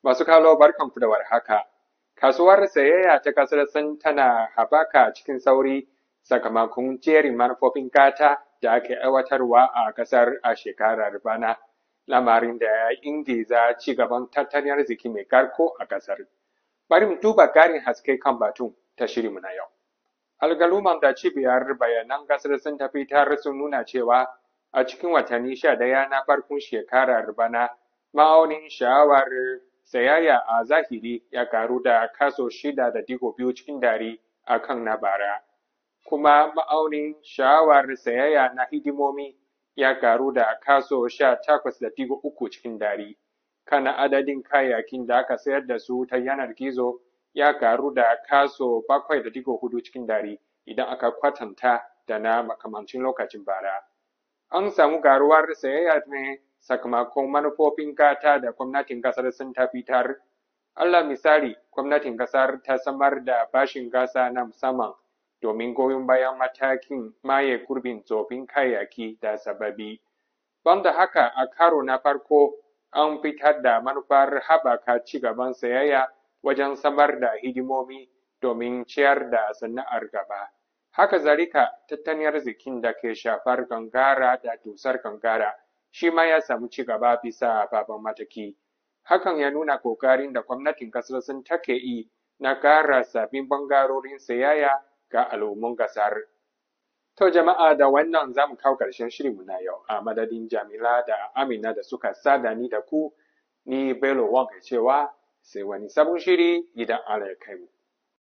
Masu kallo, barkanku da warhaka. Kasuwar sayayya ta kasar Sin tana haɓaka cikin sauri sakamakon jerin manufofin gata da ake aiwatarwa a kasar a shekarar bana, lamarin da ya ingiza ci gaban tattalin arziki mai karko a kasar. Bari mu duba ƙarin haske kan batun ta shirinmu na yau. Alƙaluman da cibiyar bayanan kasar Sin ta fitar sun nuna cewa a cikin watanni 11 na farkon shekarar bana, ma'aunin sha'awar sayayya a zahiri ya karu da kaso 6.2% a kan na bara. Kuma ma'aunin sha'awar sayayya na hidimomi ya karu da kaso 18.3%. Kana adadin kayayyakin da aka sayar da su ta yanar gizo ya karu da kaso 7.4% idan aka kwatanta da na makamancin lokacin bara. An samu karuwar sayayya ne sakamakon manufofin gata da gwamnatin kasar Sin ta fitar. Alal misali, gwamnatin kasar ta samar da bashin gasa na musamman domin goyon bayan matakin maye gurbin tsoffin kayayyaki da sababbi. Banda haka, a karo na farko an fitar da manufar haɓaka ci gaban sayayya wajen samar da hidimomi domin ciyar da sana'ar gaba. Haka zalika, tattalin arzikin da ke shafar gangara da dusar gangara shi ma ya samu ci gaba bisa babban mataki. Hakan ya nuna kokarin da gwamnatin kasar Sin take yi na ƙara sabbin bangarorin sayayya ga al'ummun kasar. To jama'a, da wannan za mu kawo ƙarshen shirinmu na yau. A madadin Jamila da Amina da suka sada ni da ku, ni Bello Wang ke cewa sai wani sabon shiri idan Allah ya kai mu.